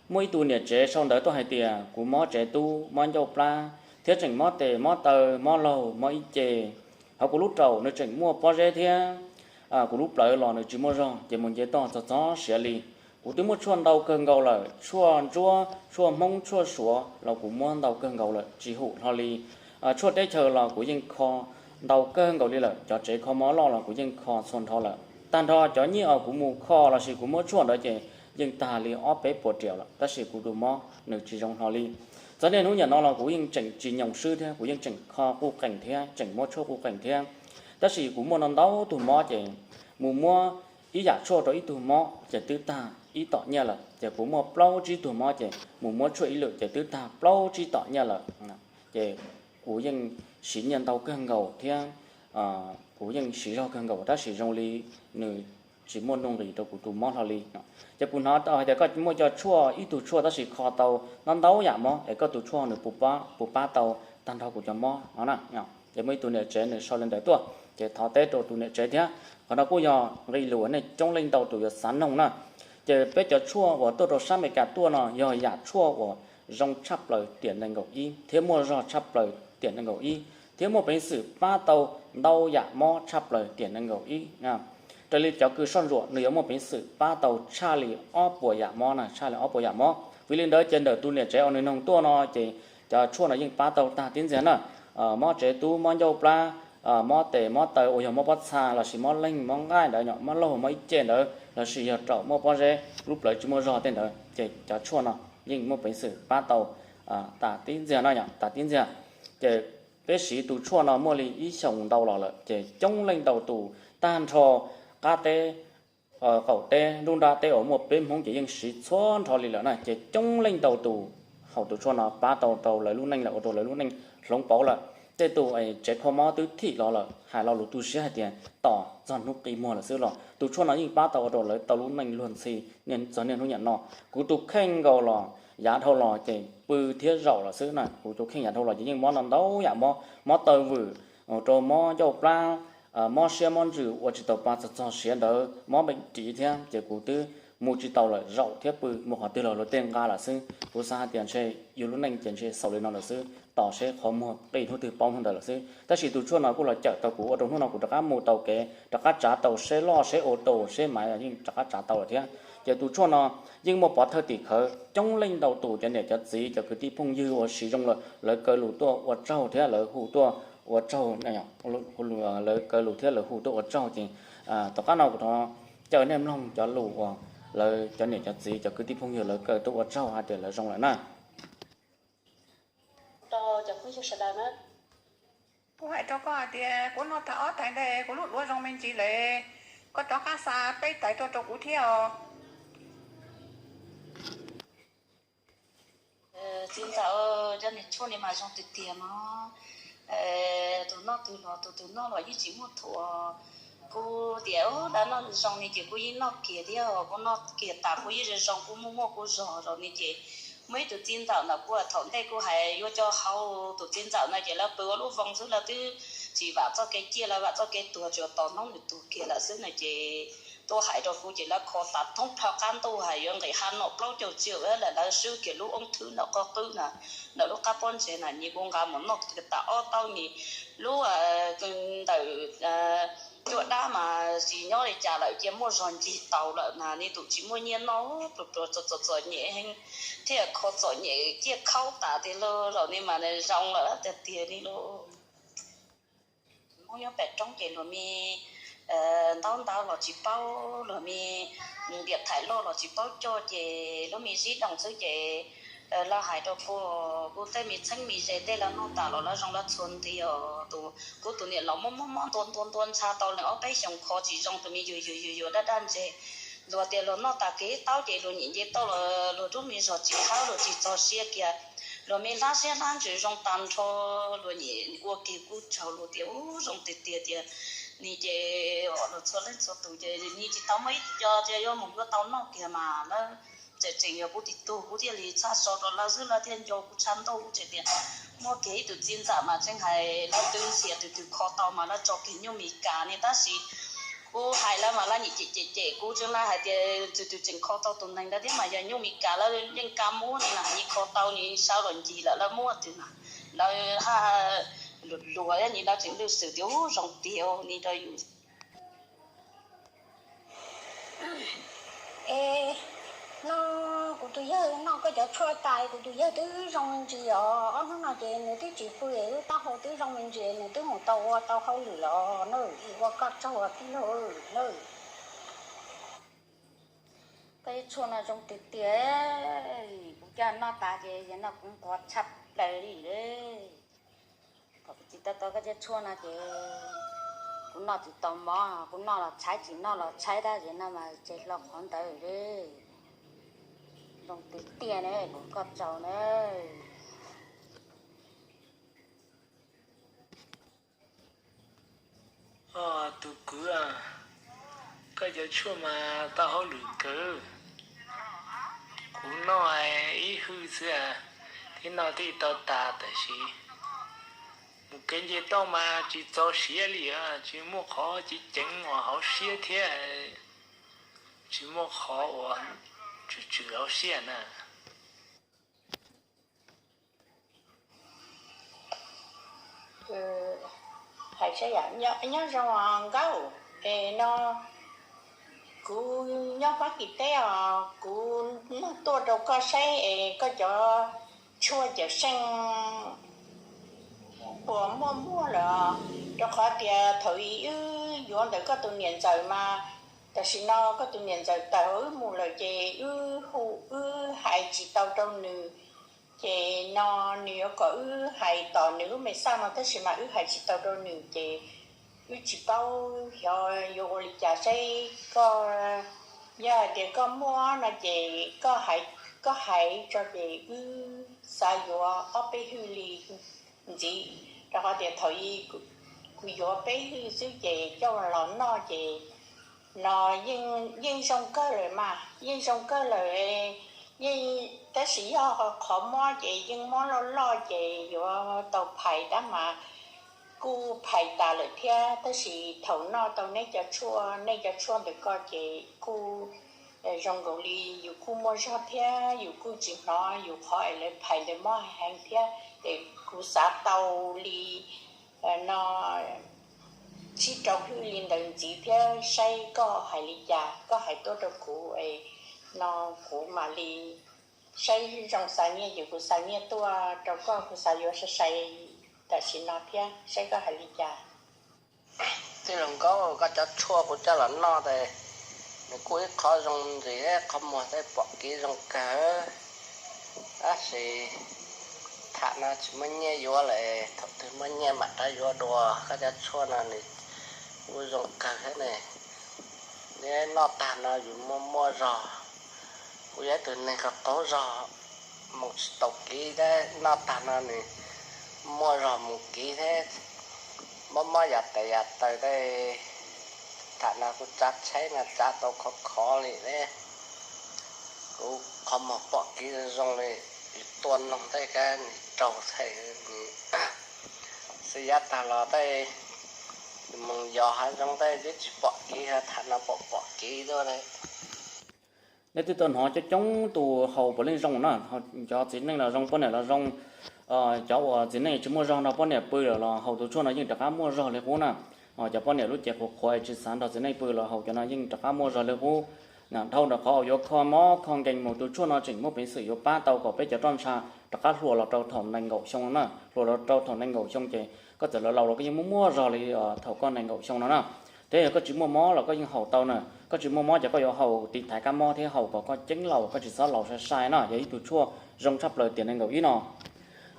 Muaj ib tug niam tsev sau ntawv tuaj hais tias kuv mob tsev tub, mob ncauj plab, thiab tseem mob tes mob taw, mob laug mob ib ce. Hauv kuv lub raum nws tseem muaj pob zeb thiab kuv lub plawv los nws tsis muaj zog, ces mus nce toj txog txog siav li. Kuv twb muab tshuaj ntau kawg nkaus lawm, tshuaj ntsuab, tshuaj hmoob, tshuaj suav los kuv muab ntau kawg nkaus lawm tsis haum hlo li. Tshuaj teb chaws los kuv yeej kho ntau kawg nkaus li lawm, cov tsev kho mob loj los kuv yeej kho txhua nrho lawm. Tag nrho cov nyiaj uas kuv mus kho lossis kuv muab tshuaj ntawd ces yeej tag li ob peb puas riam lawm, tab sis kuv tus mob nws tsis zoo hlo li. Txog niaj hnub niam no los kuv yeej tseem tsis nyoos swb thiab, kuv yeej tseem kho quj qees thiab, tseem muab tshuaj quj qees thiab. Tab sis kuv muaj no ntau tug mob ces mus muab ib yam tshuaj rau ib tug mob ces twb tag ib tom nyiaj lawm, ces kuv muaj plaub tsib tug mob ces mus muab tshuaj ib lwm ces twb tag plaub tsib tom nyiaj lawm. Ces kuv yeej siv nyiaj ntau kawg nkaus thiab kuv yeej siv zog kawg nkaus, tab sis zoo li nws tsis muaj nuj nqis rau kuv tus mob hlo li. Ces kuv hnov tau hais tias koj muaj cov tshuaj, ib tug tshuaj tab sis kho tau ntau ntau yam mob, es koj tus tshuaj nws puas pab tau tag nrho kuv cov mob no na. Ces muaj ib tug niam tsev nws sau li ntawd tuaj, ces thov teb rau tus niam tsev thiab. Qhov no kuj yog nqe lus nej coob leej ntau tus yuav xav noog na. Ces peb cov tshuaj uas tuaj rau sab Amelikas tuaj no yog yam tshuaj uas zoo tshaj plaws tiam nees nkaum ib thiab muaj zog tshaj plaws tiam nees nkaum ib, thiab muaj peev xwm pab tau ntau yam mob tshaj plaws tiam nees nkaum ib. Raws li cov kws soj ntsuam nws yuav muaj peev xwm pab tau tshaj li ob puas yam mob na, tshaj li ob puas yam mob. Vim li ntawd ces ntawm tus niam tsev uas nws noog tuaj no ces cov tshuaj no yeej pab tau tag tib ntxiag na. Mob tsev tub, mob ncauj plab, mob tes mob taw uas yog mob pob txha lossis mob leeg mob nqaij ntawd, mob laug mob ib ce ntawd, lossis yog raum muaj pob zeb, lub plawv tsis muaj zog tej ntawd, ces cov tshuaj no yeej muaj peev xwm pab tau tas tib ntxiag no, tas tib ntxiag. Ces peb siv tus tshuaj no muaj li ib xyoos ntau los lawm, ces coob leej ntau tus tag nrho qab teb, qaum teb, nruab nrab teb uas muaj peb Hmoob ces yeej siv txhua nrho li lawm na, ces coob leej ntau tus haus tus tshuaj no pab tau rau lawv lub neej lawm, ua rau lawv lub neej hloov pauv lawm. Tej tus tsev kho mob twb thim los lawm, hais lo lus tu siab hais tias tos txog hnub qi muag lawm xwb los tus tshuaj no yeej pab tau ua rau lawv tau lub neej luag ntxhi txog niaj hnub niam no. Kuv tus kheej nkaus los yav dhau los ces pw thiab zaum lawm xwb na, kuv tus kheej yav dhau los ces yeej mob no ntau yam mob, mob taw vwm, rau mob ncauj plab, mob siab mob ntsws ua tsis tau pa txog txog siav ntawd, mob npeem ris thiab, ces kuv twb mus tsis tau lawm, zaum thiab pw mus qhov twg los luag tej nqa lawm xwb. Kuv xav hais tias ntshe yus lub neej ces ntshe xaus li no lawm xwb, tos seb qhov muag qi hnub twg paub hnub ntawd lawm xwb. Tab sis tus tshuaj no kuj los cawm tau kuv ua rau hnub no kuv rov qab mus tau kev, rov qab tsav tau seb loj seb ua tus seb maiv yeej rov qab tsav tau lawm thiab. Ces tus tshuaj no yeej muaj pov thawj tim khawv, coob leej ntau tus cov niam cov txiv cov kwv tij phooj ywg uas siv zoo lawm lawv kaw lus tuaj ua tsaug thiab lawv hu tuaj ua tsaug, lawv kaw lus thiab lawv hu tuaj ua tsaug ces tom qab no kuv thov caw nej mloog cov lus uas lawv cov niam cov txiv cov kwv tij phooj ywg lawv kaw tuaj ua tsaug hais tias lawv zoo lawm na. Kuv hais rau koj hais tias kuv noj tag ob tais ntej kuv lub duav zoo me ntsis lawm, koj rov qab xa peb tais tuaj rau kuv thiab os. Txiv ntxawm, cov niag tshuaj ni mas zoo tiag tiag no. Tus noj twg los tus twg noj los yeej tsis muaj thuam. Kuv tias lawv noj zoo ni ces kuv yeej noj kiag thiab, kuv noj kiag tas kuv yeej zoo zoo, kuv muaj muaj kuv zog zog ni ces muaj ib tug txiv ntxawm ntawm kuv thaum ntej kuv hais yuav coj haus, tus txiv ntxawm ntawd ces lawv pw ua lub voo xwb, lawv twb tsis vam txoj kev ciaj, lawv vam txoj kev tuag, tsuas tos hnub nws tuag kiag lawm xwb na ces tuaj hais rau kuv ces lawv kho tas thoob plaws qab ntuj hais yuav nqis ha no plaub caug tsiaum lawm, lawv swb kiag lub oob thwb ntawm qhov qwb na, ntawm lub qab pob ntseg na, nyias kuv nqa mus noj tas ob taub ni. Lub ntawm cuaj dab mas tsis nyob li cas lawm, cia muaj zog ncig tau lawm na, nws tus tsis muaj nyiaj noj, pluas pluas txom txom nyem heev, thiaj kho txom nyem ciaj khaub tas tiag lauj, zaum ni mas zoo lawm tiag tiag li lauj. Hmoob nyob pem roob ces luag me ntaub ntawv los tsis paub, luag me ntiam thaim loj los tsis paub coj ces lub me zib doos xwb ces lawv hais rau kuv, kuv tej me txheeb me ze tej lawv noj tas los lawv zoo lawv txhua nti os. Tus, kuv tus niam laus mob mob mob ntua ntua ntua ntsha tau li ob peb xyoos kho tsis zoo, tus me yuag yuag yuag yuag daj daj ntseg. Luag tias luag noj tas kiag ib taub ces luag nyiam nce toj los luag rub me zog tsis khawb, luag tsis txog siab kiag. Luag me hlab siab hlab ntsws zoo tag nrho, luag nyiam ua kiag kuj tsaug, luag tias ub zoo tiag tiag tias ni ces luag txhua leej txhua tus ces ni tsis tau muaj ib co tias yuav mus yuav tau noj kiag mas lawv tseem tseem yog kuv tus tub, kuv thiaj li txhaj so rau lawv xwb, lawv thiaj nco kuv tshav ntuj. Kuv tseem tias muaj kiag ib tug txiv ntxawm mas tseem hais lawv twb ntxias tus twg kho tau mas lawv tso kiag nyuj Mes Kas ni, tab sis kuv Kuv hais lawv mas lawv nim cem cem cem kuv tseeb, lawv hais tias tus twg tseem kho tau tus neeg ntawd thiab mas yog nyuj Mes Kas lawv yeej kab muab ni na, yeej kho tau ni, sawv los ncig lawm lawv muab tus na, lawv ha luag ni lawv tseem lwj xwm tias ub zoo tiag ni rau yus. Es no kuv tus yawg noj koj cov tshuaj tas kuv tus yawg twb zoo me ntsis os, ob hnub no ces nws twb tsis pw es lub taub hau twb zoo me ntsis, nws twb mus tau ua tau hauj lwm los na, ua koj tsaug tij laug na. Koj cov tshuaj no zoo tiag tiag, kuv coj noj tas ces yog no kuv nquag tshaj plaws li. Thaum kuv tsis tau tau koj cov tshuaj no ces kuv noj tsis tau mov, kuv noj los tshaib, tsis noj los tshaib, tab sis no mas ces hlo qhov ntawd li. Zoo tiag tiag ne, kuv koj tsaug na. Tus kwv, koj cov tshuaj mas tau hauj lwm kawg. Kuv noj ib hwj xwb thiab noj thiaj tau tas, tab sis mus kev nce toj mas tsis txaus siab li, tsis muaj qhov ceev ceev uas hauv siab thiab tsis muaj qhov uas tsw tsw hauv siab na. Hais saib, nyob zoo Nkauj, es no kuv nyob Fab Kis teb os, kuv nug tuaj rau koj saib es koj cov tshuaj cawm seej puas muaj muaj lawm? Rau qhov tias thaum ub wb yuav ntawm koj tus niam ntxawm mas, tam sim no koj tus niam ntxawm tawm wb mus lawm ces wb hu wb hais tsis tau rau nws. Ces no nws yuav kom wb hais tom nws lub me xaj no tab sis mas wb hais tsis tau rau nws ces wb tsis paub xyov yuav ua li cas saib koj. Yog hais tias koj muaj no ces koj hais tso ces wb xav yuav ob peb hwj li ntxiv, rau qhov tias thaum ub kuv yuav peb hwj xwb ces coj los noj ces no yeej zoo kawg lawm mas, yeej zoo kawg lawm. Yeej, tab sis yog qhov mob ces yeej mob loj loj ces yuav tau phais tab mas kuj phais tas lawm thiab, tab sis thaum noj tau neb cov tshuaj, nej cov tshuaj ntawm ko ces kuj zoo nkaus li yus kuj muaj zog thiab yus kuj tsis hnov yus qhov es lawv phais ntawd mob heev thiab ces kuv xav tau li no tsib rau hwj li ntawd ntxiv thiab saib koj hais li cas, koj hais tuaj rau kuv es no kuv mam li saib zoo xa nyiaj ces kuv xa nyiaj tuaj rau koj, kuv xav yuav sai sai tam sim no thiab saib koj hais li cas. Tij laug Nkauj, koj cov tshuaj kuv coj los noj tes nws kuj ib qho zoo ntxiv, qhov muag tej pom kev zoo kawg, tab sis tham no tsis muaj nyiaj yuav lawm, thaum twg muaj nyiaj mam rov yuav dua. Koj cov tshuaj no nws kuj zoo kawg thiab ne, neb noj tag no yus muaj muaj zog. Kuv yog ib tug neeg qaug qaug zog, mus tsis tau kev thiab, noj tag no nws muaj zog mus kev thiab. Mob mob yam tes yam taw tej, tham no kuv tsav tsheb no tsav tau khov khov li thiab. Kuv qhov muag pom kev zoo zoo li, yus tua noog tej kab nws raug thaij, xwb yav tag los tej mus yos hav zoov tej twb tsis pom kev, tham no pom pom kev tuaj li. Nej twb tau hnov coob coob tus haus puav leej zoo na, cov txiv neej los zoo, poj niam los zoo. Cov uas txiv neej tsis muaj zog nrog poj niam pw lawm los haus tus tshuaj no yeej rov qab muaj zog li qub na. Cov poj niam lub cev qhuav qhuav tsis xav nrog txiv neej pw los haus cov no yeej rov qab muaj zog li qub. Dhau ntawm qhov uas yuav kho mob kho nkees mus, tus tshuaj no tseem muaj peev xwm yuav pab tau kom peb cov roj ntsha rov qab hluas los rau thaum nees nkaum xyoo na, hluas los rau thaum nees nkaum xyoo ces koj txawm laus laus los koj yeej muaj muaj zog li thaum koj nees nkaum xyoo no na. Thiab yog koj tsis muaj mob los koj yeej haus tau na, koj tsis muaj mob ces koj yuav haus tiv thaiv kab mob thiab haus kom koj ceeb laus, koj tsis txhob laus sai sai na. Yog ib tug tshuaj zoo tshaj plaws tiam nees nkaum ib no.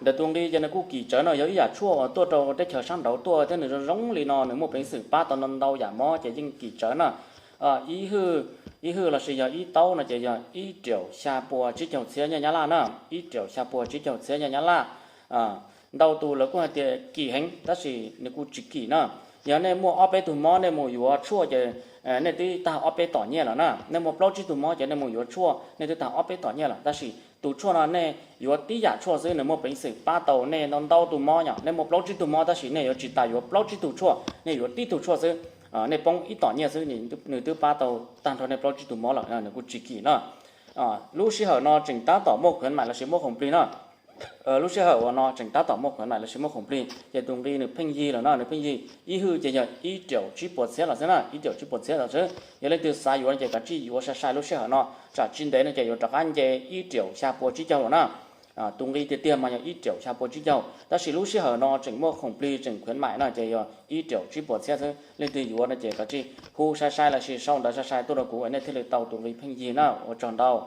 Ntawm tus nqi ces nws kuj kim tsawv no, yog ib yam tshuaj uas tuaj rau teb chaws sab nraud tuaj thiab nws zoo zoo li no, nws muaj peev xwm pab tau ntau ntau yam mob ces yeej kim tsawv na. Ib hwj, ib hwj lossis yog ib taub no ces yog ib riaum xya pua tsib caug txhiab nyiaj Nyab Laj na, ib riaum xya pua tsib caug txhiab nyiaj Nyab Laj. Ntau tus lawv kuj hais tias kim heev tab sis nws kuj tsis kim na. Yog nej muaj ob peb tug mob nej mus yuav tshuaj ces nej twb tag ob peb tom nyiaj lawm na. Nej muaj plaub tsib tug mob ces nej mus yuav tshuaj nej twb tag ob peb tom nyiaj lawm, tab sis tus tshuaj no nej yuav tib yam tshuaj xwb nws muaj peev xwm pab tau nej ntau ntau tus mob. Yog nej muaj plaub tsib tug mob tab sis nej yuav tsis tas yuav plaub tsib tug tshuaj, nej yuav tib tug tshuaj xwb. nej poob ib tom nyiaj xwb nws twb pab tau tag nrho nej plaub tsib tug mob lawm, nws kuj tsis kim na. Lub sij hawm no tseem tab tom muaj khuyến mại lossis muaj khoom plig na. Lub sij hawm uas no tseem tab tom muaj khuyến mại lossis muaj khoom plig ces tus nqi nws pheej yig lawm na, nws pheej yig ib hwj ces yog ib triệu tsib puas txhiab los xwb na, ib triệu tsib puas txhiab los xwb. Yog leej twg xav yuav no ces kav tsij yuav sai sai lub sij hawm no, tsam tsis ntev no ces yuav rov qab nce ib triệu xya puas tsib caug lawm na. Tus nqi tiag tiag mas yog ib triệu xya puas tsib caug, tab sis lub sij hawm no tseem muaj khoom plig tseem khuyến mại na ces yog ib triệu tsib puas txhiab xwb. Leej twg yuav no ces kav tsij hu sai sai lossis sau ntawv sai sai tuaj rau kuv nej thiaj li tau tus nqi pheej yig na. Ua tsaug ntau.